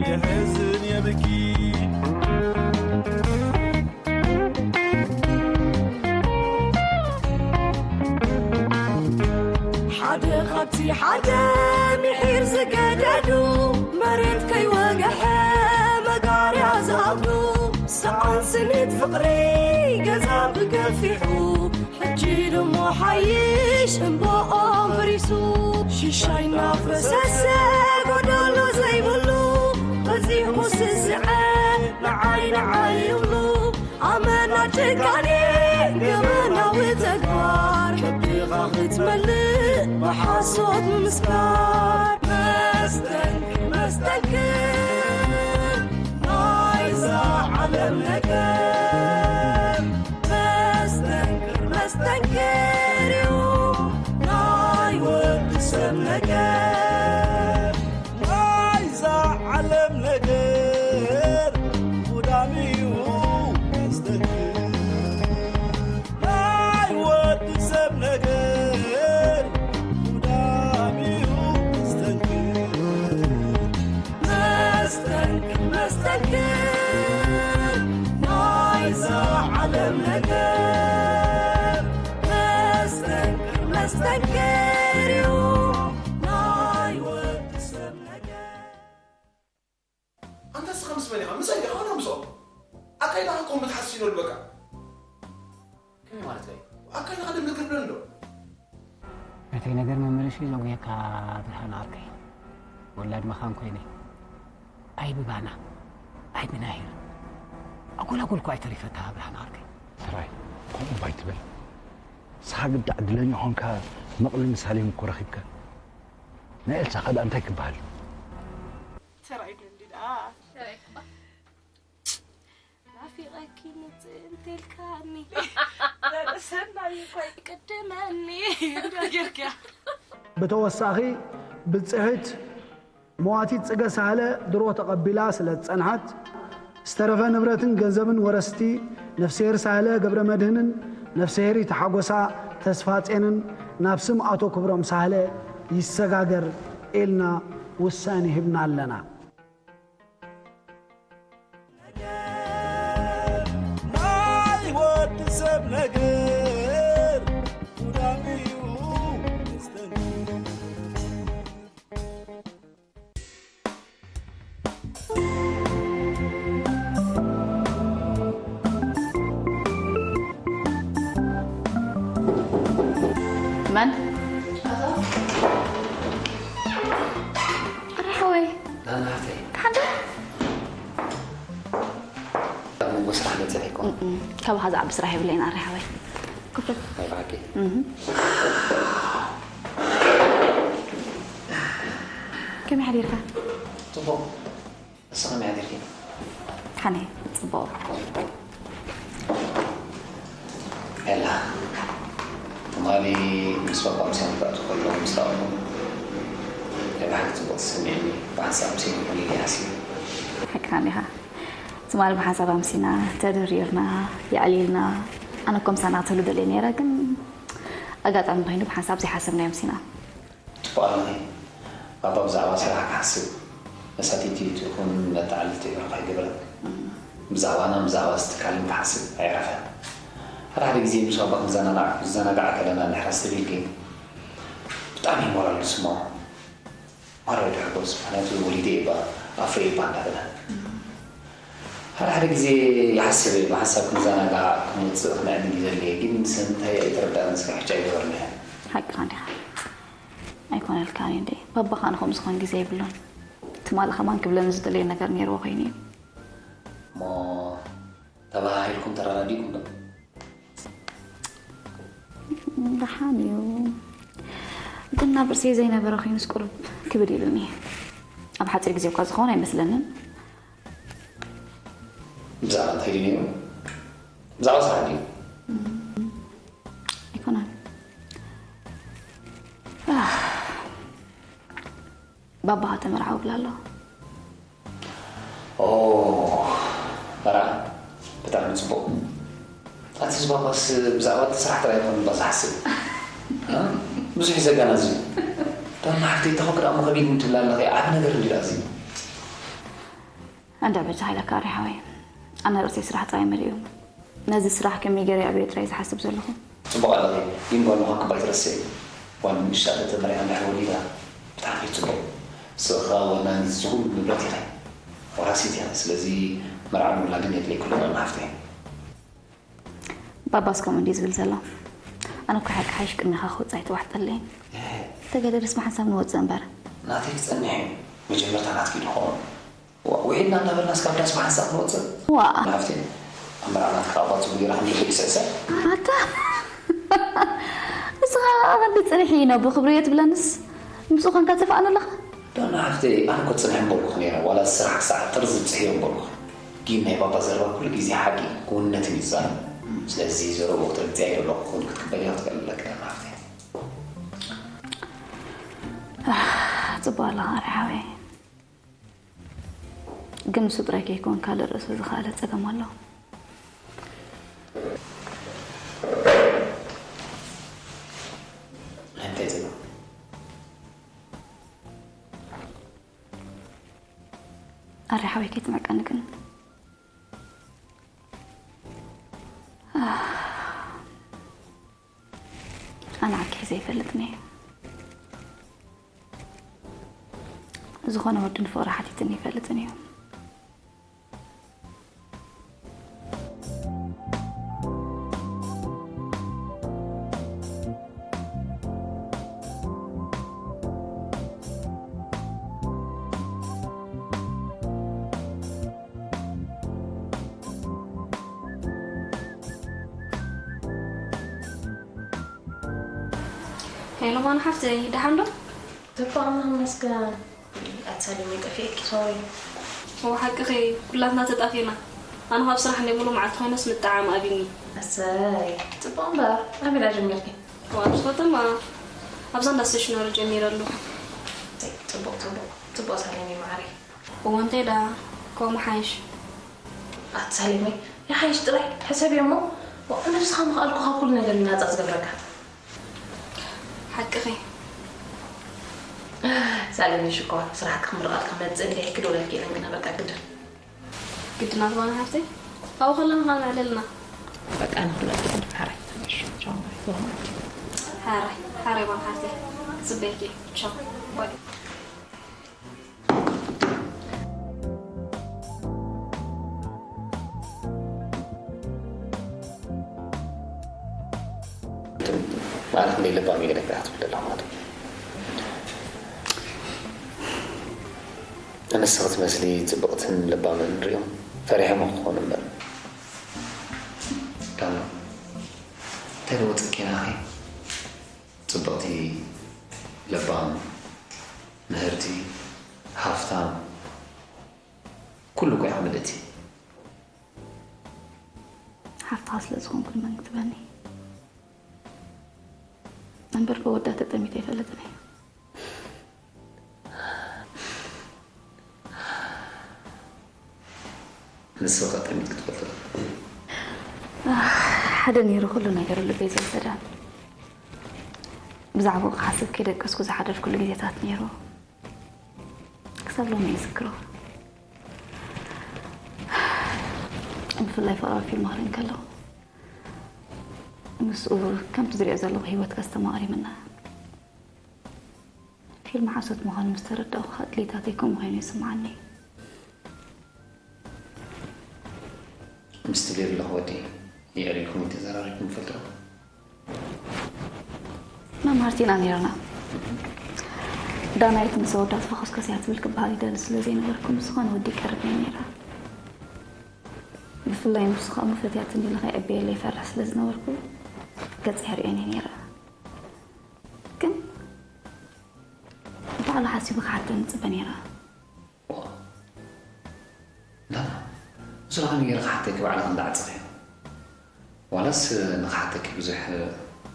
የሕዝን የብኪ። ሓደ ካብቲ ሓደ ምሒር ዝገደዱ፣ መሬት ከይወግሐ መጋርያ ዝኣብዱ፣ ሰኣን ስኒት ፍቕሪ ገዛ ብገፊሑ፣ ሕጂ ድሞ ሓይሽ እምባኦም ፈሪሱ። ሽሻይ እናፈሰሰ ጎደሎ ዘይብሉ፣ በዚሑ ስስዐ ንዓይ ንዓይ ይብሉ። ኣመና ጭካኔ ገበናዊ ተግባር፣ ከብድኻ ክትመልእ ብሓሶት ምምስካር። መስተንክር መስተንክር ናይዛ ዓለም ነገር፣ መስተንክር መስተንክር እዩ ናይ ወዲ ሰብ ነገር። ናይዛ ዓለም ነገር ጉዳም እዩ መስተንክር። ናይ ወዲ ሰብ ነገር ጉዳም እዩ መስተንክር። መስተንክር መስተንክር ናይዛ ዓለም ነገር። መስተንክር መስተንክር እዩ ናይ ወዲ ሰብ ነገር። ኣንታ ንስኻ ምስ መን ኢኻ? ምሳይ ዲኻ ዋላ ምስኦም? ኣካይዳኻ እኮ ምትሓስሲኖ ልበካ። ከመይ ማለት እዩ? ኣካይዳኻ ደም ክብለኒ ዶ? ነተይ ነገር መመለሺ ዘጉየካ ብርሃን ዓርከይ። ወላድ መኻን ኮይነ። ኣይ ብባና፣ ኣይ ብናሂር። ኣጎላጎል እኮ ኣይተሪፈታ ብርሃን ዓርከይ። ሰራይ፣ ከምኡ እባ ኣይትበል። ንስኻ ግዳ ዕድለኛ ኾንካ መቕልን ሳሌም እኮ ረኺብካ። ናይ ኤልሳ ኸ ደኣ እንታይ ክበሃል? ተራእዩኒ እንዲ ደኣ። ናፊቐኪ ምጽእ እንተልካኒ። ዘርእሰናይ እኮ ይቅድመኒ። እንዶ ጌርካ። ብተወሳኺ ብጽሕት መዋቲት ጽገ ሳህለ ድሮ ተቐቢላ ስለ ዝጸንሓት፣ ዝተረፈ ንብረትን ገንዘብን ወረስቲ ነፍስሄር ሳህለ ገብረ መድህንን ነፍስሄር ይትሓጎሳ ተስፋጼንን ናብ ስም ኣቶ ክብሮም ሳህለ ይሰጋገር ኢልና ውሳኔ ሂብና ኣለና። ናይ ወዲ ሰብ ነገር ጉዳም እዩ መስተንክር። መን? ኣረ ሓወይ። ዳና ሃፍተይ። ሓንቲ? ኣብ መንጎ ስራሕ መጸለይኩም። እም፣ እም። ካባኻ ዝዓቢ ስራሕ የብለይን ኣረ ሓወይ። ክፍል። ናይ ብሓቂ? እም። ከመይ ሓዲርካ? ጽቡቕ። ንስኺ ከመይ ሓዲርኪ? ሓነ ጽቡቕ። ኤላ፣ ትማሊ ምስ ባባ ምሳይ ክኣቱ ከለኹ ምስ ረኣኹ፣ ናይ ብሓቂ ጽቡቕ ተሰሚዕኒ። ብሓንሳብ ምሳይ ክኾን ኢለ ሓሲበ። ሓቅኻ እንዲኻ። ትማሊ ብሓንሳብ ኣምሲና፣ ተደሪርና፣ የዕሊልና። ኣነ እኮ ምሳና ክትህሉ ደልየ ነይረ፣ ግን ኣጋጣሚ ኮይኑ ብሓንሳብ ዘይሓሰብናዮ ኣምሲና። ጽቡቕ ኣለኺ። ባባ ብዛዕባ ስራሕ ክሓስብ፣ መሳቲት ይኹን መተዓልልቲ ይኹን ከይገበረ፣ ብዛዕባና ብዛዕባ እዚ ትካልን ክሓስብ ኣይዕረፈን። ሓደ ሓደ ግዜ ምስ ባባ ክንዘናጋዕ፣ ክንዘናጋዕ ከለና እንድሕር ኣስተብሂልኪ፣ ብጣዕሚ እዩ ሞራል ዝስምዖ። ሞራል ይሕጎስ፣ ምኽንያቱ ወሊደ እየ ባ፣ ኣፍርየ እየ ባ እንዳበለ። ሓደ ሓደ ግዜ ይሓስብ እየ፣ ብሓንሳብ ክንዘናጋዕ፣ ክንወጽእ፣ ክነዕልል እዩ ዘድልየ፣ ግን ስለምንታይ ኣይተረድኣንን፣ እስካብ ሕጂ ኣይገበርናዮን። ሓቅኻ እንዲኻ። ኣይኮነልካን እዩ እንዴ? ባባ ኸኣ ንኸምኡ ዝኾን ግዜ የብሉን። ትማሊ ኸማን ክብለኒ ዝደለየ ነገር ነይርዎ ኾይኑ እዩ። እሞ ተባሃሂልኩም ተረዳዲእኩም ዶ? ደሓን እዩ። ግን ናብ ርእሰይ ዘይነበረ ኾይኑስ ቁሩብ ክብድ ኢሉኒ። ኣብ ሓፂር ግዜ እኳ ዝኸውን ኣይመስለንን። ብዛዕባ እንታይ ድዩ ነይሩ? ብዛዕባ ስራሕ ድዩ? ኣይኮነን። ባባኻ ተመርዓው ብላ ኣሎ። ኦ፣ መርዓ ብጣዕሚ ጽቡቕ። ኣቲ እዚ ባባስ ብዛዕባ እቲ ስራሕ ጥራይ ይኾን እምበር ዝሓስብ? እ? ብዙሕ እዩ ዘጋናዝብ። ዳማ ሓፍተይ፣ ተኸብር ኣሞ ከቢድ እንትብላ ኣለኺ፣ ዓቢ ነገር እንዲዩ ደኣ እዚ። እንዳ በጃ ሓይለካ ኣሪ ሓወይ፣ ኣነ ርእሰይ ስራሕ ጥራይ መሊኡ። ነዚ ስራሕ ከመይ ገይረ የዕብዮ ጥራይ ዝሓስብ ዘለኹ። ጽቡቕ ኣለኺ። ግን ጓል ምዃንኪ እባ ኣይትረስዒ። ጓል ንእሽቶ ኣደ ተመርዒኻ እንድሕር ወሊዳ ብጣዕሚ እዩ ጽቡቕ። ንስኺ ከኣ ወናኒት እዚ ኩሉ ንብረት ኢኺ። ወራሲት ኢኺ። ስለዚ መርዓ ምብላ ግን የድልየኪ ኣሎ ጓል ሓፍተይ። ባባስ ከምኡ እንድዩ ዝብል ዘሎ። ኣነ እኮ ሓቂ ሓይሽ ቅድሜኻ ክወጽእ ኣይተዋሕጠለይን። እህ። ተገደደስ ብሓንሳብ ንወጽእ እምበር። ናተይ ክጸንሕ እዩ። መጀመርታ ናትኪ ድኾን። ዋ-፣ ውዒልና እናበልናስ ካብ ዳስ ብሓንሳብ ክንወጽእ? ዋ። ናፍቴ፣ ኣብ መርዓ ናትካ ኣባ ጽቡቕ ጌራ ከም ልቢ ይስዕስዕ። ኣታ። ንስኻ ኸኣ ክንዲ ጽንሒ ኢኖ ብኽብሪ እየ ትብለንስ፣ ምስኡ ኸንካ ትፋእን ኣለኻ? ዳና ሓፍተይ፣ ኣነ እኮ ጽንሒ እምበልኩኽ ነይረ፣ ዋላ ስራሕ ክሳዕ ጥርዚ ብጽሕዮ እምበልኩኽ። ግን ናይ ባባ ዘረባ ኩሉ ግዜ ሓቂ፣ ክውንነትን እዩ ዝዛረብ። ስለዚ ዘረብኡ ክትርግጽ ኣይደለኹ፣ ክውን ክትቅበልዮ ክትክእል ኣለኪ ዳና ሓፍተይ። ኣህ፣ ጽቡቕ ኣለኻ ኣረ ሓወይ። ግን ንሱ ጥራይ ከይከውን ካልእ ርእሱ ዝኸኣለ ጸገም ኣሎ። እንታይ ጸገም? ኣረ ሓወይ ከይትንዕቀኒ ግን። ኣነ ዓኪ ሒዘ ኣይፈልጥን እየ። ዝኾነ ወዲ ንፍቕሪ ሓቲትኒ ኣይፈልጥን እዩ። ሄሎ ማን ሓፍተይ፣ ደሓን ዶ? ተፋቕና መስገን። ኣትሳሊመይ ጠፊእኪ፣ ሶሪ። እወ፣ ሓቅኺ፣ ኩላትና ተጣፊእና። ኣነ ካብ ስራሕ ናይ ሙሉእ መዓልቲ ኮይነስ ምጥዓም ኣቢኒ። እሰይ፣ ጽቡቕ እምበር፣ ኣበይ ጀሚርኪ? እወ፣ ኣብዚ ከተማ፣ ኣብዛ እንዳ ስቴሽነሪ ጀሚረ ኣለኹ። እሰይ፣ ጽቡቕ፣ ጽቡቕ፣ ጽቡቕ ሳሊመይ መዓረይ። እወ፣ እንታይ ደኣ፣ ከምኡ ሓይሽ። ኣትሳሊመይ፣ ይሓይሽ ጥራይ፣ ሕሰብዮ እሞ፣ ነብስኻ ምኽኣልኩ ካብ ኩሉ ነገር እዩ ናጻ ዝገብረካ። ሓቅኺ። ሳሌኒ ሽኮር፣ ስራሕኪ ክምርቐልኪ ክመጽእ እንድየ ክድውለልኪ ኢለን ግና በቃ ግድን። ግድናት ጓል ሓፍተይ፣ ኣብኡ ከለና ከኣ ንዕለልና። በቃ ንኹለኪ ግድን ሓራይ። እሺ፣ ቻው ማለት ነው። ሓራይ፣ ሓራይ ጓል ሓፍተይ፣ ክጽበየኪ። ቻው፣ ባይ። ማለት እንደ ለባም ይገለግላት ብለላ ማለት ነው። ንስኺ ትመስሊ ጽብቕትን ለባምን ንሪኦም ፈሪሖም ክኾኑ እምበር። ዳና፣ እንታይ ለወጥኪ ኢና ኣኺ? ጽብቕቲ፣ ለባም፣ ምህርቲ፣ ሃፍታም፣ ኩሉ እኮ ኢኻ ምልእቲ። ሓፍትኻ ስለ ዝኾንኩ ንመን ክትበኒ? እምበር ብወዳ ተጠሚተ ኣይፈልጥን እየ። ንስኺ ጠሚትኪ ትፈልጢ ዶ? ሓደ ነይሩ ኩሉ ነገሩ ልበይ ዝወሰደ። ብዛዕባኡ ክሓስብ ከይደቀስኩ ዝሓደርኩሉ ግዜታት ነይሩ። ክሳብ ሎሚ እዝክሮ። ብፍላይ ፍቕራዊ ፊልም ክርኢ እንከለኹ፣ ምስኡ ከምቲ ዝሪኦ ዘለኹ ህይወት ከስተማቕር ይምነ። ፊልም ሓሶት ምዃኑ ምስ ተረዳእኩ ኸኣ ድሌታተይ ከምኡ ኮይኑ ይስምዓኒ። ምስቲ ሌብሎ ወዲ የዕሪርኩም ተዘራሪብኩም ትፈልጡ ዶ? መማርቲና ነይርና። ዳናይት ምስ ኣወዳት ፈኾስከስ እያ ትብል ክበሃል ይደሊ ስለ ዘይነበርኩ፣ ምስ ዝኾነ ወዲ ይቀርብ እየ ነይረ። ብፍላይ ንሱ ኸኣ መፈትያትኒ ኢለ ከይዕበየለይ ይፈርሕ ስለ ዝነበርኩ፣ ገጸይ ኣርእየን እየ ነይረ። ግን ባዕሉ ሓሲቡ ክሓተኒ ይጽበ ነይረ። ዳና፣ ንሱ ከመይ ገይረ ክሓተኪ ባዕልኺ እንዳዓጸኽዮ? ዋላስ ንኽሓተኪ ብዙሕ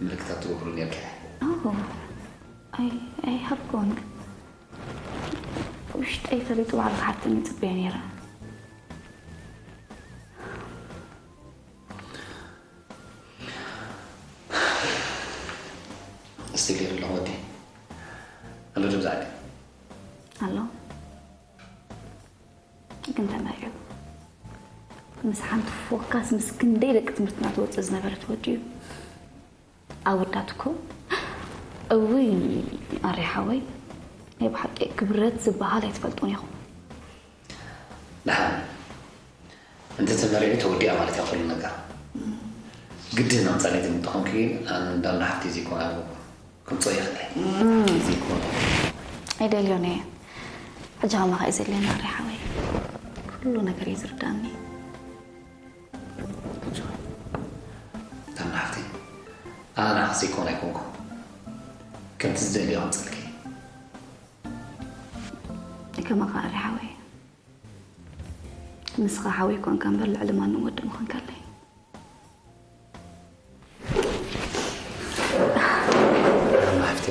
ምልክታት ትገብሩ ነይርኪ? ኦ፣ ኣይ-፣ ኣይሃብኩዎን፣ ግን ውሽጠይ ፈሊጡ ባዕሉ ክሓተኒ ይጽበዮ ነይረ። እስቲ ገይሩ ኣለኹ ወዲ። ኣሎ ዶ ብዛዕባ? ኣሎ። ግን ተመሪዑ ምስ ሓንቲ ፎካስ ምስ ክንደይ ደቂ ትምህርትና ትወፅእ ዝነበረት ወዲ እዩ። ኣወዳት እኮ እውይ፣ ኣሬ ሓወይ፣ ናይ ብሓቂ ክብረት ዝበሃል ኣይትፈልጡን ኢኹም። ደሓን እንተ ተመሪዑ ተወዲኣ ማለት እያ ኩሉ ነገር። ግድን ኣምፃለይ ትምጥኹም ክይን ኣነ እንዳና ሓፍቲ ዘይኮነ ኣለኩም ክምፅኦ ይኽእል እየ። ዘይኮነ ኣይደልዮን እየ። ሕጂ ከማኻ እዩ ዘድልየኒ ኣሬ ሓወይ። ኩሉ ነገር እዩ ዝርዳኒ። እንዳና ሓፍቲ ኣነ ንዓኺ ዘይኮነ ኣይኮንኩ ከምቲ ዝደልዮ ከምፅልኪ። ከማኻ ኣሬ ሓወይ። ንስኻ ሓወይ ኮንካ እምበር ልዕሊ ማንም ወዲ ምኾንካለይ። ሓፍቲ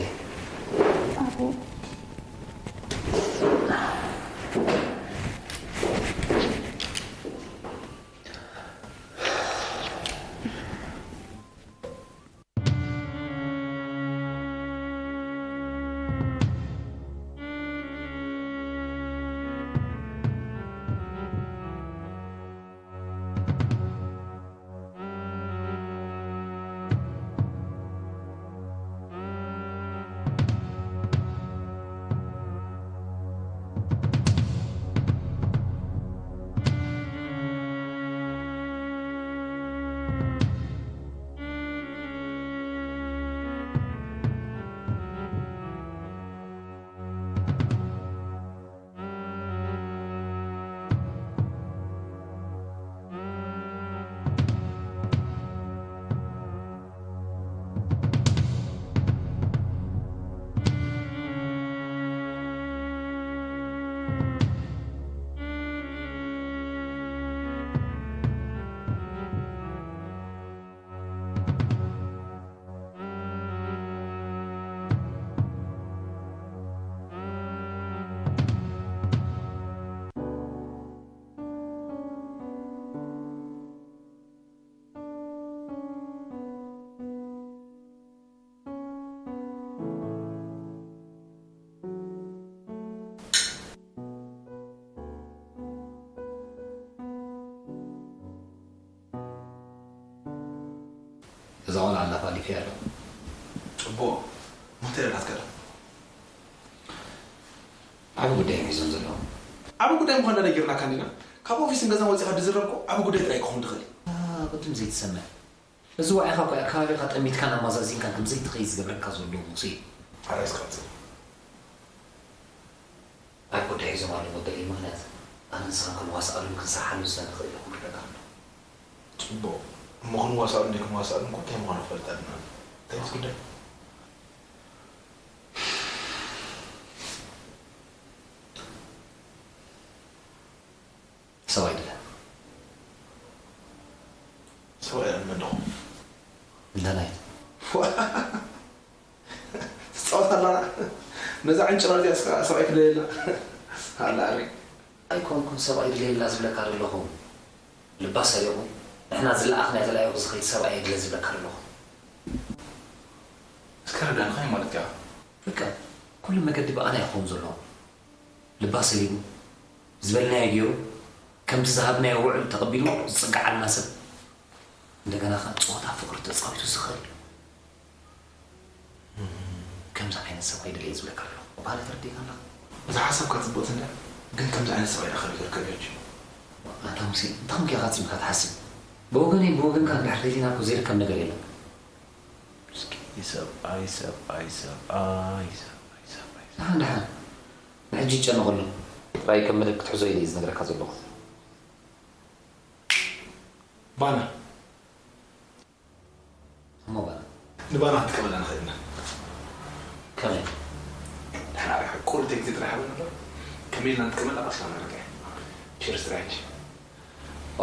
እዛ ቆልዓ እንዳፋሊፊ ኣሎ። ጽቡቕ። ሞተር ናትካ ዶ? ዓቢ ጉዳይ እዮም ሒዞም ዘለዉ። ዓቢ ጉዳይ ምዃንና ነጊርናካ እንዲና? ካብ ኦፊስን ገዛን ወጺኻ ድዝረብኮ ዓቢ ጉዳይ ጥራይ ክኸውን ትኽእል። ቅድም ዘይትሰምዕ እዚ ዋዒኻ እኮ ኣከባቢኻ ጠሚትካን ኣማዛዚንካን ከም ዘይትኸይድ ዝገብረካ ዘሎ ሙሴ እዩ። ሓራይ እስካ ጽብ። ኣብ ጉዳይ ሒዞም ኣለዉ በሊ ምኽንያት ኣነ ንስኻን ክንዋስኣሉን ክንሰርሓሉን ስለ ንኽእል ኢኹም ክረዳእና። ጽቡቕ እሞ ክንዋስኣሉን ዘይክንዋስኣሉን እኮ እንታይ ምዃኑ ክፈልጥ ኣለና። እንታይ ምስ ጉዳይ? ሰብኣይ ድለ ሰብኣይ ኣነ ኣለኹ። እንተናይ ትፃወት ኣላ ነዛ ዕንጭራ እዚኣ እስካ ሰብኣይ ክደልየላ ኣላ ኣሪ ኣይኮንኩን ሰብኣይ ድለየላ ዝብለካ ዘለኹ ልባ ሰሪቑ ንሕና ዝለኣኽናዮ ተላኢኹ ዝኸይድ ሰብኣይ የድለ ዝብለካ ዘለኹ እስከ ረዳንኻይ ማለት ያ በቃ ኩሉ መገዲ ብኣና ይኸውን ዘለዎ ልባ ሰሊቡ ዝበልናዮ ገይሩ ከምቲ ዝሃብናዮ ውዕል ተቐቢሉ ዝፅግዓልና ሰብ እንደገና ከዓ ፀወታ ፍቕሪ ተፃዊቱ ዝኽእል ከምዚ ዓይነት ሰብ ኣይደለየ ዝብለካ ኣለኹ። ባህሊ ተረዲእካ ኣለኻ? እዛ ሓሳብካ ፅብቕቲ እንድያ፣ ግን ከምዚ ዓይነት ሰብ ኣይደኸል ይርከብዮ ሕጂ። ኣታ ሙሴ፣ እንታይ ኮንካ ኢኻ ኣፂምካ ትሓስብ? ብወገነይ ብወገንካ እንድሕር ደሊና እኮ ዘይርከብ ነገር የለን። እስኪ ሰብኣይ ሰብኣይ ሰብኣይ ሰብኣይ ሰብኣይ ደሓን ደሓን ንሕጂ ይጨነቐሉ። ጥራይ ከም ምልክት ሕዞ ኢለ እየ ዝነግረካ ዘለኹ። ባና እሞ በላ። ንባና ክትቀበላ ንኽእል ኢና። ከመይ? ንሕና ቁሩብ ግዜ ጥራሕ ሃበና እምበር፣ ከመይ ኢልና ንጥቀመላ ቀስ ኢልና ንርድእ። ቺርስ ጥራሕ ሕጂ።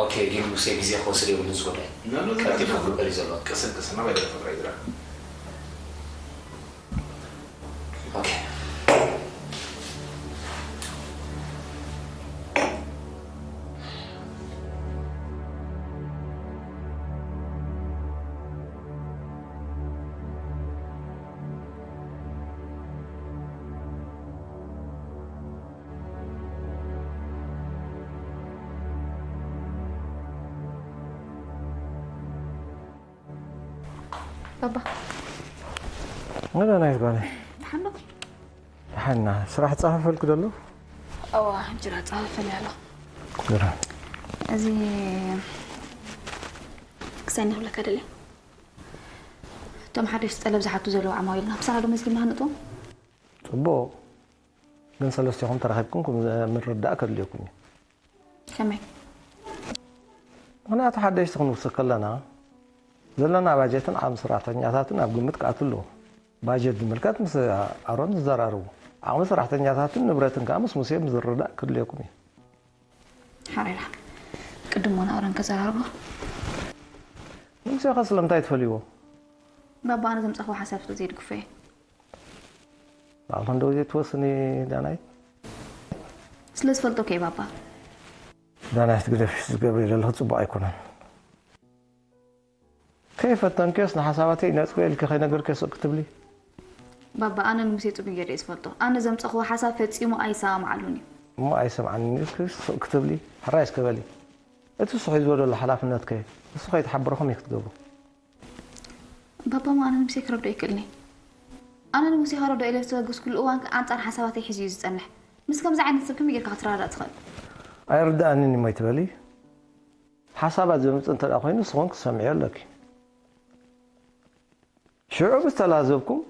ኦኬ፣ ግን ሙሴ ግዜ ክወስድ የብሉን ዝጎዳይ። ኖ፣ ኖ፣ ኖ፣ ቀልጢፉ ኖ። ክግበር እዩ ዘለዎ። ቅስን፣ ቅስን፣ ናባይ ገለ ፈጥራ እዩ ዝረኣ። ኦኬ። ባባ፣ እንግዳ ናይ ጓለይ። ተሓንዶ? ተሓና፣ ስራሕ ጻፈፈልክ ደሎ? እዋ፣ እንጀራ ጻፈፈል ያሎ። ግራ። እዚ ክሳይ ንኽብለካ ደለ። እቶም ሓደሽ ጠለብ ዝሓቱ ዘለዉ ዓማዊልና፣ ምሳና ዶ መዝጊብና ክንእትዎም? ጽቡቕ። ግን ሰለስቲኹም ተራኺብኩም ከም ምርዳእ ከድልየኩም እዩ። ከመይ? ምኽንያቱ ሓደሽቲ ክንውስኽ ከለና ዘለና ባጀትን ዓቕሚ ሰራሕተኛታትን ኣብ ግምት ክኣቱ ኣለዎ። ባጀት ዝምልከት ምስ ኣሮን ዝዘራረቡ፣ ዓቕሚ ሰራሕተኛታትን ንብረትን ከኣ ምስ ሙሴ ዝርዳእ ክድልየኩም እዩ። ሓራይ ደሓን። ቅድም ሞን ኣሮን ከዘራርቦ። ንሙሴ ኸ ስለምንታይ ትፈልይዎ? ባባ ኣነ ዘምጻኹዎ ሓሳብ ስለ ዘይድግፎ እየ። ባዕልኻ እንዶ ዘይትወስኒ ዳናይት? ስለ ዝፈልጦ ከይ ባባ። ዳናይት ግደፍሽ፣ ዝገብሪ ዘለኹ ጽቡቕ ኣይኮነን። ከይፈተንክዮስ ንሓሳባተይ ነጽጎ ኢልኪ ከይነገርክዮ ስቕ ክትብሊ? ባባ ኣነ ንሙሴ ጽቡቕ ገይረ እየ ዝፈልጦ። ኣነ ዘምጻኹዎ ሓሳብ ፈጺሙ ኣይሰማማዓሉን እዩ። እሞ ኣይሰምዓንን ኢልኪ ስቕ ክትብሊ? ሕራይ እስከ በሊ። እቲ ንሱ ሒዝዎ ዘሎ ሓላፍነትከ ንሱ ከይተሓበረኹም እዩ ክትገብሩ። ባባ እሞ ኣነ ንሙሴ ክረድኦ ኣይክእልን እየ። ኣነ ንሙሴ ከረድኦ ኢለ ዝተበገስኩሉ እዋን ኣንጻር ሓሳባተይ ሒዙ እዩ ዝጸንሕ። ምስ ከምዚ ዓይነት ሰብ ከመይ ጌርካ ክትረዳዳእ ትኽእል? ኣይርድኣንን እዩ እሞ ኣይትበሊ። ሓሳባት ዘምጽእ እንተ ደኣ ኮይኑ ንስኹም ክትሰምዕዮ ኣለኪ። ሽዑ ምስ ተላዘብኩም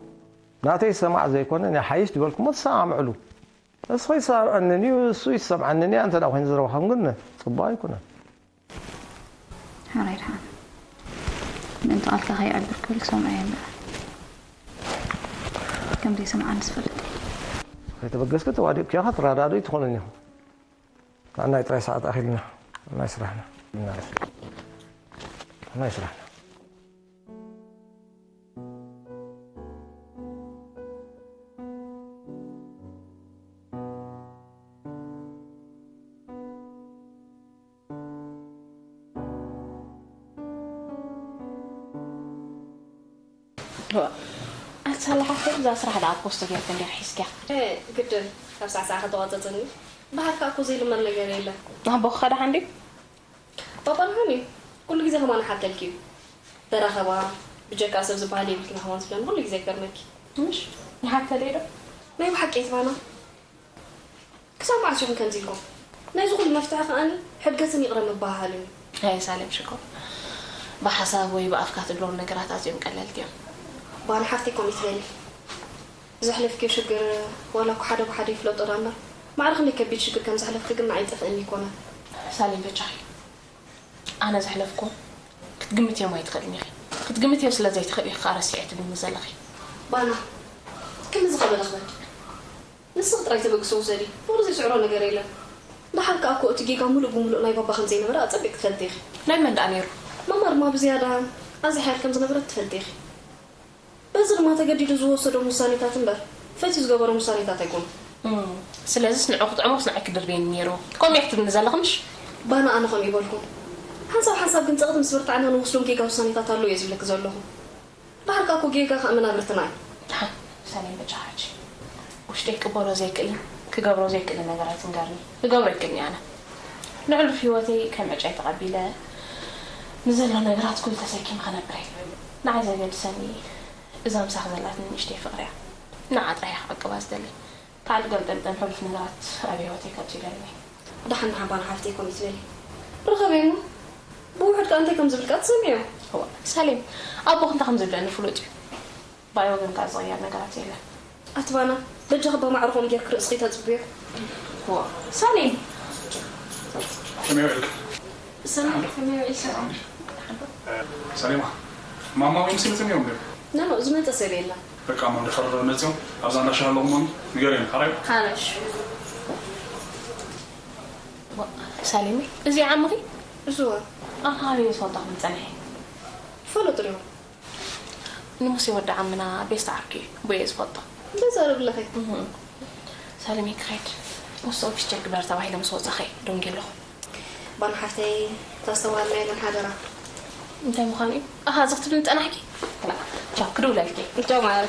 ናተይ ሰማዕ ዘይኮነ ናይ ሓይሽ ዝበልኩሞ ትሰማምዕሉ። ንስኺ ይሰምዐንን እዩ እሱ ይሰምዓንን እያ እንተ ደኣ ኮይኑ ዝረብሓኩም ግን ጽቡቕ ኣይኮነን። ሓራይ ደሓን። ምእንቲ ቃልካ ከይዕብር ክብል ክሰምዖ እየ እምበር። ከም ዘይሰምዓኒ ዝፈልጥ እየ። ከይተበገስኪ ተዋዲቕኪ ኢኻ ትረዳድኡ ኣይትኾኑን ኢኹም። ንዓናይ ጥራይ ሰዓት ኣኺልና ናይ ስራሕና። ናይ ስራሕና። ኣቲ ሳላ ሓፍተይ፣ እዛ ስራሕ ደኣ ፖስት ጌርኪ እንዲያ ሒዝኪያ። እ፣ ግድን፣ ካብ ሳዕሳዕ ከተቋጸጽኒ። ብሓካ እኮ ዘይልመድ ነገር የለን። ኣቦኺ ከ ደሓን ድዩ? ባባ ደሓን እዩ። ኩሉ ግዜ ከማን ሓተልኪ እዩ። ተራኸባ፣ ብጀካ ሰብ ዝበሃል የብልክን ከማን ዝብለኒ ኩሉ ግዜ ይገርመኪ። ምሽ፣ ይሓተለይ ዶ? ናይ ብሓቂ እየ ትባና። ክሳብ መዓስ ኢኹም ከምዚ ኢልኩም? ናይዚ ኩሉ መፍትሒ ከኣኒ ሕድገትን ይቕረ ምበሃሃልን እዩ። ኣየ ሳሌም ሽኮር፣ ብሓሳብ ወይ ብኣፍካ ትብሎም ነገራት ኣዝዮም ቀለልቲ እዮም። ባና ሓፍተይ ከምኡ ትበሊ። ዘሕለፍክዮ ሽግር ዋላ እኮ ሓደ ብሓደ ይፍለጦ ዳ እምበር፣ ማዕረ ክንደይ ከቢድ ሽግር ከም ዘሕለፍኪ ግን ንዓይ ይጠፍኣኒ ኣይኮነን። ሳሌም በጃኺ፣ ኣነ ዘሕለፍኩ ክትግምትዮም ኣይትኽእልን ኢኺ። ክትግምትዮ ስለ ዘይትኽእሊ ኢኺ ከኣ ረሲዐ ትብልኒ ዘለኺ። ባና፣ ክንድዚ ከመይ ለኽበድ? ንስኺ ጥራይ ተበግሶ ውሰዲ፣ ፍቕሪ ዘይስዕሮ ነገር የለን። ደሓር ከኣ እኮ እቲ ጌጋ ሙሉእ ብሙሉእ ናይ ባባ ከም ዘይነበረ ኣጸቢቕኪ ትፈልጢ ኢኺ። ናይ መን ደኣ ነይሩ? ማማ ድማ ብዝያዳ ኣዝያ ሓያል ከም ዝነበረት ትፈልጢ ኢኺ። በዚ ድማ ተገዲዱ ዝወሰዶም ውሳኔታት እምበር፣ ፈትዩ ዝገበሮም ውሳኔታት ኣይኮኑን። እም፣ ስለዚስ ንዑ ክጥዕሞስ ንዓይ ክድርብየኒ ነይሩ። ከምኡ ኢኺ ትብልኒ ዘለኺ ምሽ? ባና ኣነ ከምኡ ይበልኩ። ሓንሳብ ሓንሳብ ግን ጸቕጢ ምስ በርትዓና ንወስዶም ጌጋ ውሳኔታት ኣለዉ እየ ዝብለኪ ዘለኹ። ዳሕርካ እኮ ጌጋ ከኣ መናብርትና እዩ። ደሓን፣ ሰሌን በጃኻ ሕጂ ውሽጠይ ክቕበሎ ዘይክእልን ክገብሮ ዘይክእልን ነገራት ንገርኒ። ክገብሮ ኣይክእልን እየ ኣነ። ንሕሉፍ ህይወተይ ከም ዕጫይ ተቐቢለ ንዘሎ ነገራት ኩሉ ተሰኪመ ክነብር እየ። ንዓይ ዘገድሰኒ እዛ ምሳኺ ዘላትኒ ንእሽተይ ፍቕሪ እያ። ንዓ ጥራይ እየ ክዕቅባ ዝደሊ። ካልእ ገልጠምጠም ሕሉፍ ነገራት ኣብ ህይወተይ ከብጺለኒ። ደሓን ደሓን ባና ሓፍተይ ከምኡ ትበሊ። ርኸበይ እሞ ብውሑድ ከኣ እንታይ ከም ዝብልካ ትሰምዕዮ። እዋ፣ ሳሌም፣ ኣቦኺ እንታይ ከም ዝብለኒ ፍሉጥ እዩ። ብኣይ ወገን ከኣ ዝቕየር ነገራት የለን። ኣቲ ባና፣ በጃኺ በማዕረ ከምኡ ጌርኪ ርእስኺ ተጽብዮ። እዋ፣ ሳሌም። ከመይ ውዒልኪ? ሰላም፣ ከመይ ውዒልካ? ሰላም ድዩ? ሰሌማ፣ ማማ ወይ ምስልትም እዮም ድዩ? ኖ፣ ኖ፣ ዝመጸ ሰብ የለን። በቃ፣ እሞ እንድሕር መጺኦም ኣብዛ እንዳ ሻሂ ኣለኹም ንገርዮም፣ ሓራይ? ሓራሽ። ዋ፣ ሳሌመይ፣ እዚ ዓምኺ? እዝዋ። ኣንታ ካበይ ምስ ወጣኹም ጸኒሐ? ይፈለጡ ድዮም? ንሙሴ ወዲ ዓምና ቤስት ዓርኪ እዩ፣ ብኡ እየ ዝፈልጦ። በዛ ዶ ብለኺ? እህ። ሳሌመይ ክኸይድ፣ ምስ ኦፊስ ቸክ ግበር ተባሂለ ምስ ወጻኺ ደንጊ ኣለኹ። ባና ሓፍተይ፣ ታስተውዓልና የለን ሓደራ። እንታይ ምዃኑ እዩ? ኣሃ፣ እዚ ክትብልኒ ጸናሕኪ? ላ፣ ቻው፣ ክድውለልኪ። ቻው ማር።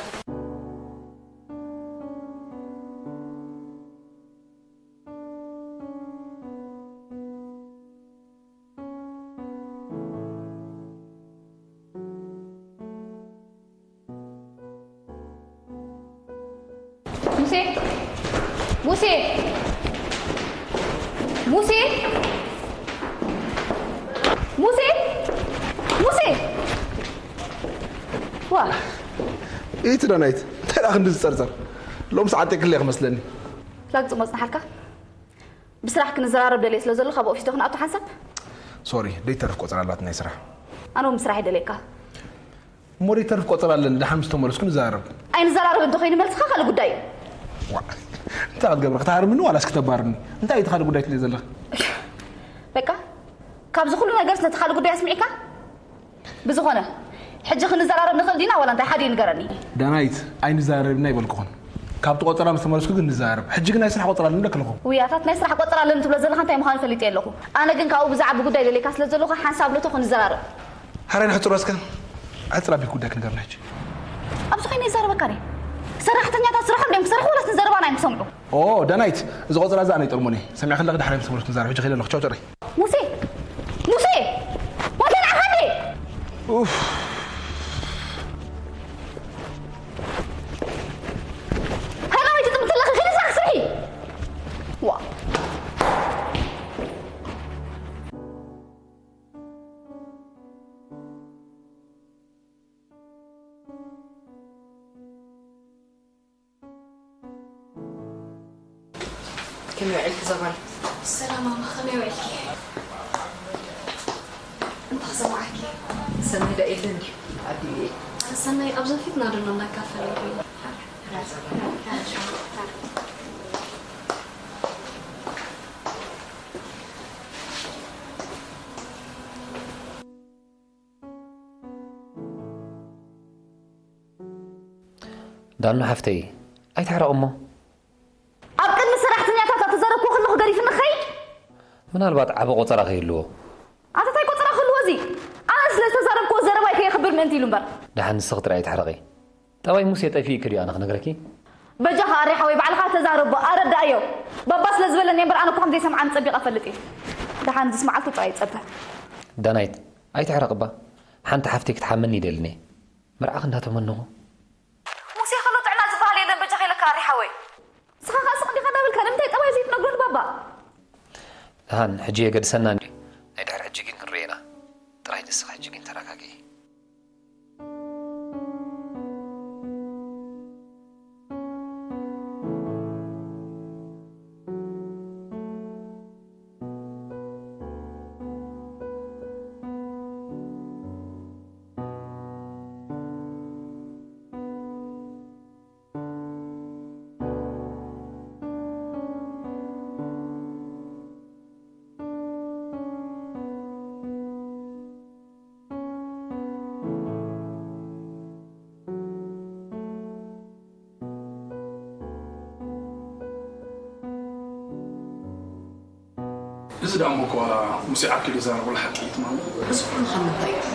ሙሴ! ሙሴ! ሙሴ! ሙሴ! ሙሴ! ዋ! ኢቲ ዳናይት፣ እንታይ ደኣ ክንዲ ዝጸርጸር? ሎም ሰዓት የክል እየ ክመስለኒ። ላግ ጽሞ ጽናሓልካ? ብስራሕ ክንዘራረብ ደልየ ስለ ዘለኹ፣ ኣብ ኦፊስ ዶ ክንኣቱ ሓንሳብ? ሶሪ፣ ደይተርፍ ቆጸራ ኣላት ናይ ስራሕ። ኣነ እውን ብስራሕ ይደልየካ። እሞ ደይተርፍ ቆጸራ ኣለኒ፣ ደሓን ምስ ተመለስኩ ንዘራረብ። ኣይንዘራረብ እንተኾይኑ መልስኻ ካልእ ጉዳይ እዩ። ዋ፣ እንታይ ክትገብር? ክትሃርምኒ ዋላስ ክተባርኒ? እንታይ እዩ እቲ ካልእ ጉዳይ ትልየ ዘለኻ? በቃ፣ ካብዚ ኩሉ ነገርስ ነቲ ካልእ ጉዳይ ኣስሚዕካ? ብዝኾነ፣ ሕጂ ክንዘራረብ ንኽእል ዲና ዋላ እንታይ ሓደ እዩ ንገረኒ። ዳናይት፣ ኣይንዘራረብና ይበልኩኹን። ካብቲ ቆጸራ ምስ ተመለስኩ ግን ንዘራረብ። ሕጂ ግን ናይ ስራሕ ቆጸራ ኣለኒ ዶ ክልኹ? ውይ፣ ኣታት ናይ ስራሕ ቆጸራ ኣለኒ ትብሎ ዘለኻ እንታይ ምዃኑ ፈሊጠ ኣለኹ። ኣነ ግን ካብኡ ብዛዕባ ጉዳይ ደልየካ ስለ ዘለኹ ሓንሳብ ሎቶ ክንዘራረብ። ሓራይ ንሕጽሮ እስከ። ኣጽር ኣቢል ጉዳይ ክንገርና ሕጂ። ኣብዚ ኮይነ ይዛረበካ ኔ። ሰራሕተኛታት ስርሖም ድዮም ክሰርሑ ወላስ ንዘረባና እዮም ክሰምዑ? ኦ፣ ዳናይት፣ እዚ ቆጸራ እዚ ኣነ ይጠልሞኒ። ሰሚዕካ ኣለኺ፣ ዳሕራይ ምስ ተመለስኩ ንዛረብ። ሕጂ ከይደ ኣለኹ። ቻው፣ ጨረይ። ሙሴ! ሙሴ! ወንተ ንዓኻ እንዴ? ኡፍ። ሃና ወይ ትጥምት ኣለኺ? ከይደ ስራሕ ስርሒ! ዋ። ከመይ ውዒልኪ ዞባይ? ሰላም ማማ፣ ከመይ ውዒልኪ? እንታይ ክሰምዓኪ? ሰናይ ዶ የለን ድዩ? ኣቢሉ እየ። ሰናይ ኣብዛ ፊትና ዶ እናካፈለ ኮይኑ? ዳኑ ሓፍተይ፣ ኣይትሕረቕ እሞ። ኣብ ቅድሚ ሰራሕተኛታት ኣተዛረብኩ ከለኹ ገዲፍኒ ክኸይድ? ምናልባት ዓቢ ቆጸራ ከይህልዎ። ኣታ ታይ ቆጸራ ክህልዎ እዚ? ኣነ ስለ ዝተዛረብክዎ ዘረባይ ከየኽብር ምእንቲ ኢሉ እምበር። ደሓን ንስኺ ጥራይ ኣይትሕረቒ። ጠባይ ሙሴ ጠፊእኪ ድዩ ኣነ ክነግረኪ? በጃኻ ኣሬ ሓወይ ባዕልኻ ተዛረቦ፣ ኣረዳእዮ። ባባ ስለ ዝበለኒ እምበር ኣነ እኮ ከም ዘይሰምዓኒ ጸቢቐ እፈልጥ እየ። ደሓን ዝስምዓልኩ ጥራይ ይጸበ። ዳናይት፣ ኣይትሕረቕባ። ሓንቲ ሓፍተይ ክትሓመኒ ይደልን እየ። መርዓኺ እንዳተመነኹ። ሙሴ ከሎ ጥዕና ዝበሃል የለን በጃኻ ኢለካ ኣሬ ሓወይ። ንስኻ ኸኣ ስቕ እንዲኻ እንዳበልካ ንምንታይ ጠባይ ዘይትነግሮ ንባባ? ደሓን ሕጂ የገድሰና እንድዩ። ናይ ድሕሪ ሕጂ ግን ክንርእየና። ጥራይ ንስኻ ሕጂ ግን ተረጋግኢ። እዚ ደኣ እሞ እኮ ዋላ ሙሴ ዓርኪ ዝዛረቦ ሓቂ እዩ ትማሊ። እዚ ኩሉ ካብ ምንታይ እዩ?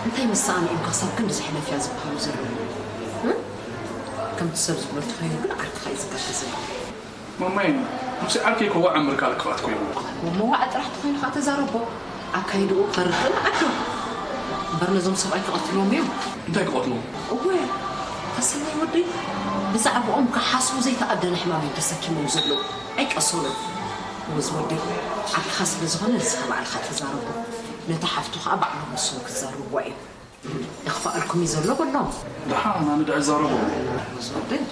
እንታይ ምስ ሰኣነ እዮም ክሳብ ክንድዚ ሕለፍያ ዝበሃሉ ዘለዉ? እም? ከምቲ ሰብ ዝብሎ እንተኾይኑ ግን ዓርክኻ እዩ ዝጋገ ዘሎ። ማማይ፣ ሙሴ ዓርከይ እኮ ዋዕ እምበር ካልእ ክፍኣት እኮ የብሉን። መዋዕ ጥራሕ ተኾይኑ ከዓ ተዛረቦ። ኣካይድኡ ከርድእ ንዓዱ። እምበር ነዞም ሰብኣይ ክቐትልዎም እዮም። እንታይ ክቐትልዎም? እወ፣ ተሰነይ ወደይ፣ ብዛዕባኦም ክሓስቡ ዘይተኣደነ ሕማም እዮም ተሰኪሞም ዘለዉ። ኣይቀሰኑን። እወ ዝወደይ፣ ዓርክኻ ስለ ዝኾነ ንስኻ ባዕልኻ ተዛረቦ። ነታ ሓፍቱ ከዓ ባዕሎም ንሶም ክዛረብዋ እዮም። የኽፍኣልኩም እዩ ዘሎ በሎም። ደሓን ኣነ ደኣ እዛረቦ። ዝወደይ፣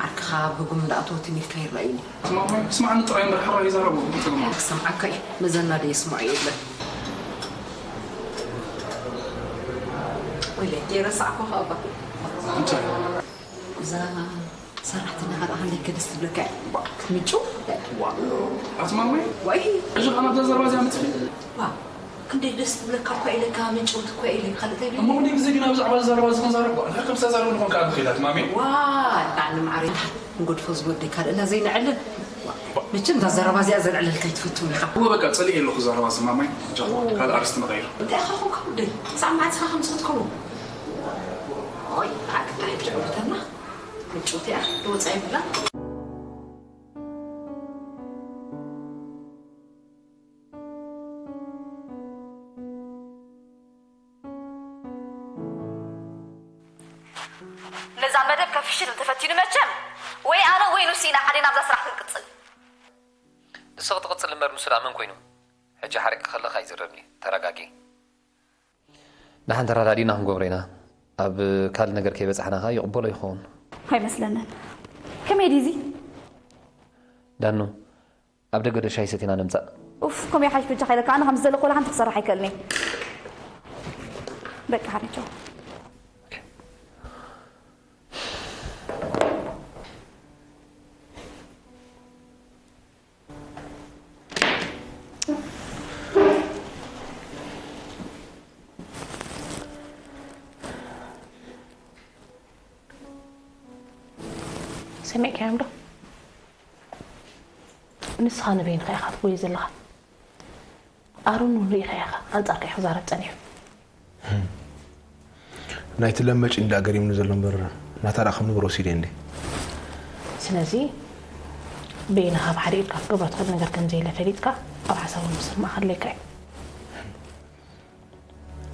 ዓርክኻ ኣብ ህጉም እንዳኣተወ ትም ኢልካ ይረኣዩኒ። ስማዕኒ ጥራይ እምበር ሕራይ ይዛረቦ። እንታይ ክሰምዓካ እዩ? መዘና ዶ የስምዖ የለን። ወይለይ፣ የረሳዕኩ ኸኣ እባ። እንታይ? እዛ ሰራሕተኛ ኸኣ ክንደይ ከ ደስ ትብለካ እያ። ምጩ? ዋ። ኣቲ ማማይ? ወይ። ሕጂ ኸኣ ናብዛ ዘረባ እዚኣ መጺኺ? ዋ። ክንደይ ደስ ትብለካ እኳ ኢለካ፣ ምጭውቲ እኳ ኢለ፣ ካልእ እንታይ እሞ ኢለ? ክንደይ ግዜ ግን ብዛዕባ ዘረባ እዚ ክንዛረብ? ዋ፣ እንታይ ከም ዝተዛረብና ንኾን ከኣ ንኽእል ኣቲ ማማይ? ዋ፣ ዳኒ ማዕረ። ንጎድፎ ዝወደይ ካልእ እና ዘይነዕልል። ዋ፣ መቸም እዛ ዘረባ እዚኣ ዘንዕለልካ ኣይትፈትውን ኢኻ። እወ፣ በቃ፣ ጸሊኤ ኣለኹ ዘረባ እዚ ማማይ። ጃኹ፣ ካልእ ኣርእስቲ ንቐይር። እንታይ ኢኻ ኾንካ ወደይ? ክሳብ መዓስ ኢኻ ከምዚ ክትከውን? ኦይ፣ ኣግዳ ሕጂ ዕውተና። ምጭውቲ እያ፣ ወጻኢ ብላ። ነዛ መደብ ከፍሽል እንተፈቲኑ መቸም ወይ ኣነ ወይ ሉሲ ኢና ሓዲና ኣብዛ ስራሕ ክንቅጽል። ንስኺ ትቕጽል እምበር ንሱ ደኣ መን ኮይኑ? ሕጂ ሓሪቕ ከለኻ ይዝረብኒ። ተረጋጊ። ደሓን ተረዳዲእና ክንገብሮ ኢና። ኣብ ካልእ ነገር ከይበጻሕና ከኣ ይቕበሎ ይኸውን። ኣይመስለንን። ከመይ ድዩ እዚ? ዳኑ፣ ኣብ ደገ ዶ ሻሂ ሰቲና ንምጻእ? ኡፍ፣ ከምኡ ይሓይሽ በጃኻ ኢለካ። ኣነ ከም ዝደለኹ ወላ ሓንቲ ክሰርሕ ኣይክእልን እየ። በቃ ሓሪቸው። ሰሚዕካዮም ዶ? ንስኻ ንበይንኻ ኢኻ ትጎይ ዘለኻ። ኣሮን እውን ርኢኻ ኢኻ ኣንጻርካ እዩ ክዛረብ ጸኒሑ። ናይቲ ለመጭ እንዳ ገሪምኒ ዘሎ እምበር ናታ ደኣ ከም ንብሮ ወሲደ እንዴ። ስለዚ በይንኻ ብሓደ ኢድካ ክትገብሮ ትኽእል ነገር ከም ዘየለ ፈሊጥካ ኣብ ሓሳቦም ምስማዕ ከድለየካ እዩ።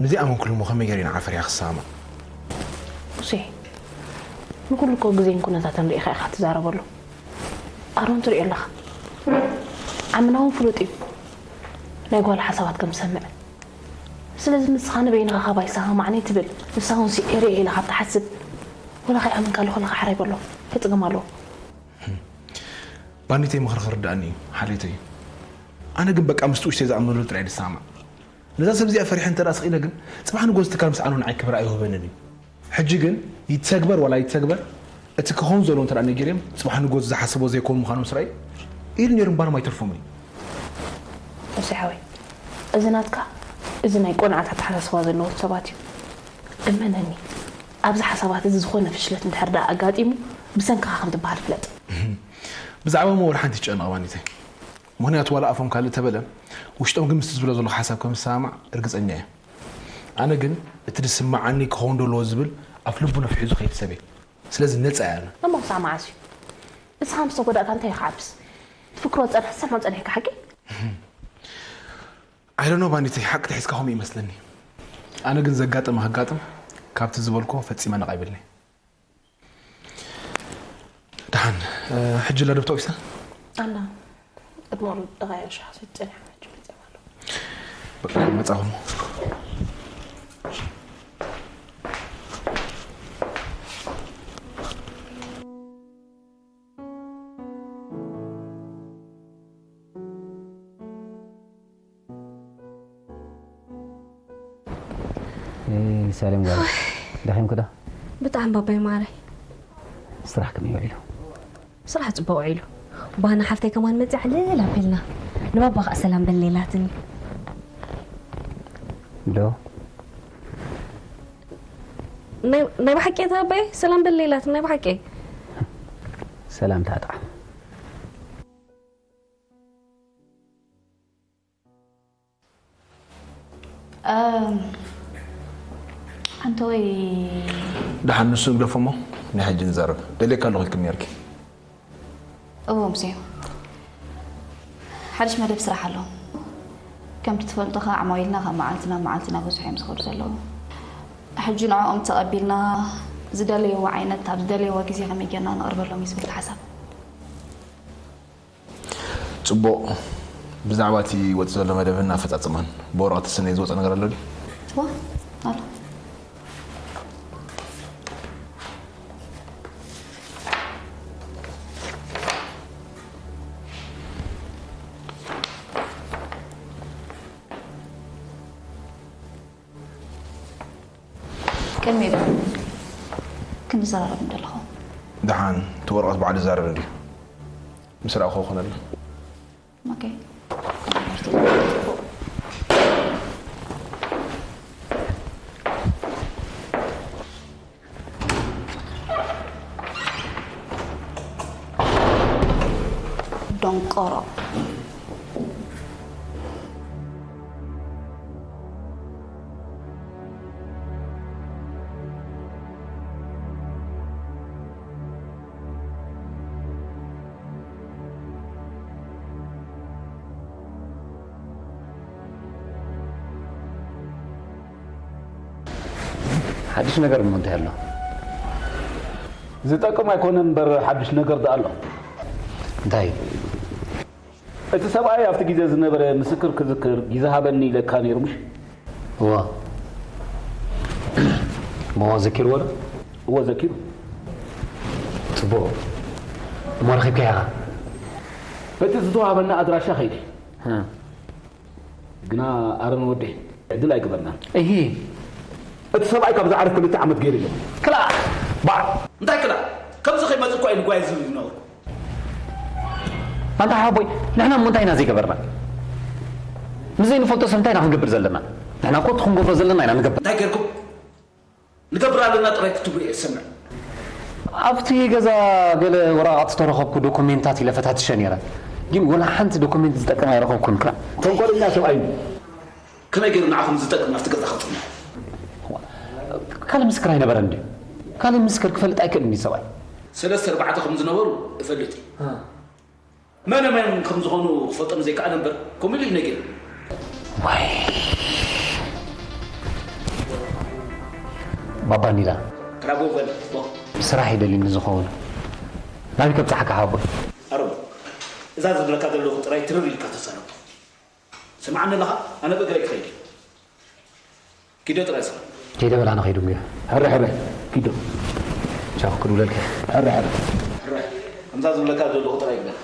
ንዚኣ መንኩል እሞ ከመይ ገይረ ኢና ዓፈርያ ክሰማማዕ? ሙሴ፣ ንኹሉ እኮ ግዜን ኩነታትን ርኢኻ ኢኻ ትዛረበሉ። ኣሮን ትሪኦ ኣለኻ። ዓምና እውን ፍሉጥ እዩ። ናይ ጓል ሓሳባት ከም ዝሰምዕ። ስለዚ ንስኻ ንበይንኻ ካብ ኣይሰማማዕን እየ ትብል፣ ንሳ እውን ስዒረ እየ ኢላ ካብ ትሓስብ፣ ወላ ከይኣመንካሉ ከለኻ ሓራይ በሎ። እንታይ ጸገም ኣለዎ? ባኒተይ ምኽሪ ክርድኣኒ እዩ፣ ሓልዮተይ እዩ። ኣነ ግን በቃ ምስቲ ውሽተይ ዝኣምነሉ ጥራይ ድሰማማዕ። ነዛ ሰብ እዚኣ ፈሪሐ እንተ ደኣ ስቕ ኢለ ግን፣ ጽባሕ ንጎ እዚ ትካል ምስ ኣኑ ንዓይ ክብሪ ኣይህበንን እዩ። ሕጂ ግን ይተግበር ዋላ ይተግበር፣ እቲ ክኸውን ዘለዎ እንተ ደኣ ነጊረዮም፣ ጽባሕ ንጎ እዚ ዝሓሰቦ ዘይከውን ምዃኖም ስራይ ኢሉ ነይሩ እምባሮም ኣይተርፎምን እዩ። ሙሴ ሓወይ፣ እዚ ናትካ፣ እዚ ናይ ቆንዓት ኣተሓሳስባ ዘለዎም ሰባት እዩ። እመነኒ፣ ኣብዚ ሓሳባት እዚ ዝኾነ ፍሽለት እንድሕር ደኣ ኣጋጢሙ፣ ብሰንክኻ ከም ትበሃል ፍለጥ። ብዛዕባ እሞ ወላ ሓንቲ ይጨነቕ ባኒተይ። ምኽንያቱ ዋላ ኣፎም ካልእ ተበለ፣ ውሽጦም ግን ምስቲ ዝብሎ ዘለኹ ሓሳብ ከም ዝሰማማዕ እርግጸኛ እየ። ኣነ ግን እቲ ዝስምዓኒ ክኸውን ዶ ኣለዎ ዝብል ኣፍ ልቡ ነፍሒዙ ዝኸይድ ሰብ እየ። ስለዚ ነጻ እየ ኣነ። እሞ ክሳዕ መዓስ እዩ? ንስኻ ምስ ተጎዳእካ እንታይ እዩ ክዓብስ? ትፍክሮ ዝጸንሐ ትሰምዖ ጸኒሕካ ሓቂ? I don't know ባኒተይ፣ ሓቂ ተሒዝካ ከምኡ ይመስለኒ። ኣነ ግን ዘጋጠመ ከጋጥም ካብቲ ዝበልኮ ፈጺመ ነቕ ኣይብልኒ። ደሓን፣ ሕጂ ላዶ ተወቂሳ? ኣላ፣ ቅድሚ ቁሩብ ደቓይቕ ሻሂ ሰትየ ጸኒሐ፣ ሕጂ መጺኣ ኣለኹ። በቃ፣ መጻኹ እሞ። ሳሌም ጓል ደኺምኪ ዶ? ብጣዕሚ ባባይ ማረይ። ስራሕ ከመይ ውዒሉ? ስራሕ ጽቡቕ ውዒሉ። ባና ሓፍተይ ከማን መጺኣ ዕልል ኣቢልና። ንባባ ከኣ ሰላም በልኒ ኢላትኒ። ዶ? ናይ ናይ ብሓቂ እታ ኣባይ ሰላም በልኒ ኢላትኒ ናይ ብሓቂ። ሰላምታ ጥዓም። ኣንተ ወይ ደሓን ንሱ ንግደፎ እሞ ናይ ሕጂ ንዛረብ። ደልየካ ኣለኹ ኢልክኒ ነርኪ። እዎ ሙሴ፣ ሓድሽ መደብ ስራሕ ኣሎ። ከምቲ ትፈልጦ ከዓ ዓማዊልና ካብ መዓልቲ ናብ መዓልቲ እናበዝሑ እዮም ዝኸዱ ዘለዉ። ሕጂ ንዕኦም ተቐቢልና ዝደለይዎ ዓይነት ኣብ ዝደለይዎ ግዜ ከመይ ጌርና ነቕርበሎም እዩ ዝብል ሓሳብ። ጽቡቕ። ብዛዕባ እቲ ወጺ ዘሎ መደብን ኣፈጻጽማን ብወረቐት ተሰነዩ ዝወጸ ነገር ኣሎ ድዩ? እወ ኣሎ። ቅድሚ ክንዘራረብ እንደለኹ። ደሓን እቲ ወረቐት ባዕሉ ይዛረብ እንድዩ። ምስ ረኣኹ ክኾነልና። ኦኬ። ደንቆሮ። ሓድሽ ነገር እሞ እንታይ ኣሎ? ዝጠቅም ኣይኮነን እምበር ሓድሽ ነገር ደኣ ኣሎ። እንታይ? እቲ ሰብኣይ ኣብቲ ግዜ ዝነበረ ምስክር ክዝክር ግዜ ሃበኒ ኢለካ ነይሩ ምሽ? እወ። እሞ ዘኪርዎ ዶ? እወ ዘኪሩ። ጽቡቕ። እሞ ረኺብካዮ ኢኻ? እቲ ዝተዋሃበና ኣድራሻ ከይደ። ግና ኣረን ወደይ ዕድል ኣይገበርናን። እሂ። እቲ ሰብኣይ ካብ ዝዓርፍ ክልተ ዓመት ገይሩ ኣሎ። ክላ! ባዕ! እንታይ ክላ? ከምዚ ከይመጽእ እኳ ኢሉ ጓየ ዝብል ይነበርኩ። ኣንታ ሓቦይ፣ ንሕና እሞ እንታይ ኢና ዘይገበርና? ንዘይንፈልጦ ሰብ እንታይ ኢና ክንገብር ዘለና? ንሕና እኮ እቲ ክንገብሮ ዘለና ኢና ንገብር። እንታይ ገይርኩም? ንገብር ኣለና ጥራይ ክትብሉ እየ ዝሰምዕ። ኣብቲ ገዛ ገለ ወረቓቕቲ ዝተረኸብኩ ዶኩሜንታት ኢለ ፈታትሸ ነይረ። ግን ወላ ሓንቲ ዶኩሜንት ዝጠቅም ኣይረኸብኩን። ክላ! ተንኮለኛ ሰብኣይ እዩ። ከመይ ገይሩ ንዓኹም ዝጠቅም ኣብቲ ገዛ ከጽንዕ? ካልእ ምስክር ኣይነበረን ድዩ? ካልእ ምስክር ክፈልጥ ኣይክእልን ድዩ ሰብኣይ? ሰለስተ ኣርባዕተ ከም ዝነበሩ እፈልጥ እየ። መነ መን ከም ዝኾኑ ክፈልጦም ዘይከኣለ እምበር፣ ከምኡ ኢሉ እዩ ነጊሩ። ዋይ። ባባ ኒላ። ክራቦ በል፣ ቦ። ስራሕ ይደልዩኒ ዝኸውን። ናበይ ከብጽሓካ ሓቦይ? ኣሮን፣ እዛ ዝብለካ ዘለኹ ጥራይ ትርር ኢልካ ተዛረቦ። ስምዓኒ ኣለኻ? ኣነ ብእግረይ ክኸይድ እየ። ኪዶ ጥራይ ስራሕ። ከይደ በል ኣነ ከይዱ እምበር። ሕረ፣ ሕረ፣ ኪዶ። ቻው፣ ክድውለልካ። ሕረ፣ ሕረ። ሕረ፣ ከምዛ ዝብለካ ዘለኹ ጥራይ ግበር።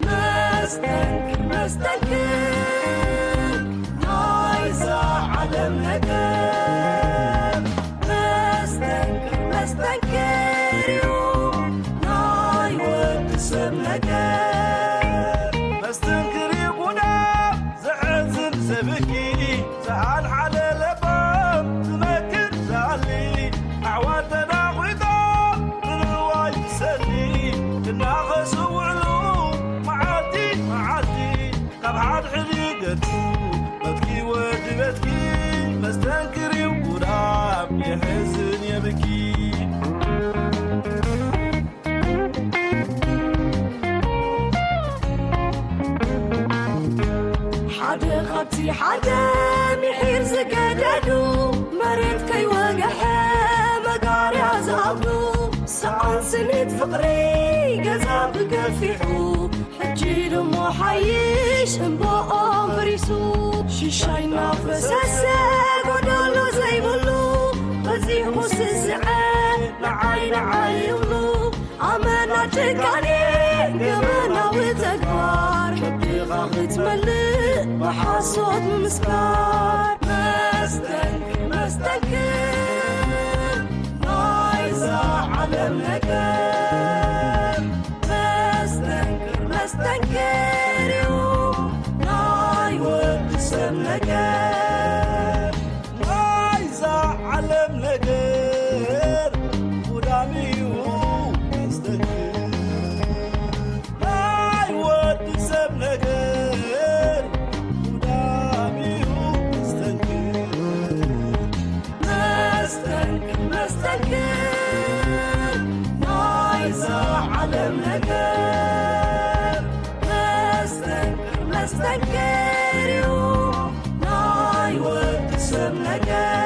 መስተንክር፣ መስተንክር ናይዛ ዓለም ነገር። መስተንክር፣ መስተንክር እዩ ናይ ወዲ ሰብ ነገር። መስተንክር እዩ ጉዳም ዘሕዝን ዘብኪ፣ ዝሓልሓለ ለባም ዝመክር ዝኣሊ፣ ኣዕዋር ተናኺቶም ንንዋይ ዝሰሊ፣ ክናኸሱ ውዕሉ መዓልቲ መዓልቲ፣ ካብ ሓድሕድ ይገድፉ በትኪ ወዲ በትኪ፣ መስተንክር እዩ ጉዳም የሕዝን የብኪ። ሓደ ካብቲ ሓደ ምሒር ዝገደዱ፣ መሬት ከይወግሐ መጋርያ ዝኣብዱ፣ ሰኣን ስኒት ፍቕሪ ገዛ ብገፊሑ፣ ሕጂ ድሞ ሓይሽ እምባኦም ፈሪሱ። ሽሻይ እናፈሰሰ ጎደሎ ዘይብሉ፣ በዚሑ ስስዐ ንዓይ ንዓይ ይብሉ። ኣመና ጭካኔ ገበናዊ ተግባር፣ ከብድኻ ክትመልእ ብሓሶት ምምስካር። መስተንክር፣ መስተንክር ናይዛ ዓለም ነገር። መስተንክር፣ መስተንክር እዩ ናይ ወዲ ሰብ ነገር። ናይዛ ዓለም ነገር ጉዳም እዩ መስተንክር። ናይ ወዲ ሰብ ነገር ጉዳም እዩ መስተንክር። መስተንክር፣ መስተንክር ናይዛ ዓለም ነገር። መስተንክር፣ መስተንክር እዩ ናይ ወዲ ሰብ ነገር።